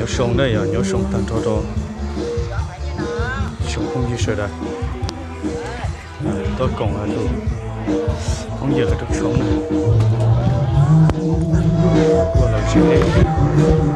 Zoo na, yog nyob zoo tag nrho rau tsoom phooj ywg sawv daws. Tuaj koom tus phooj ywg lawv rau tshoob na. Ua lawv tsis deb.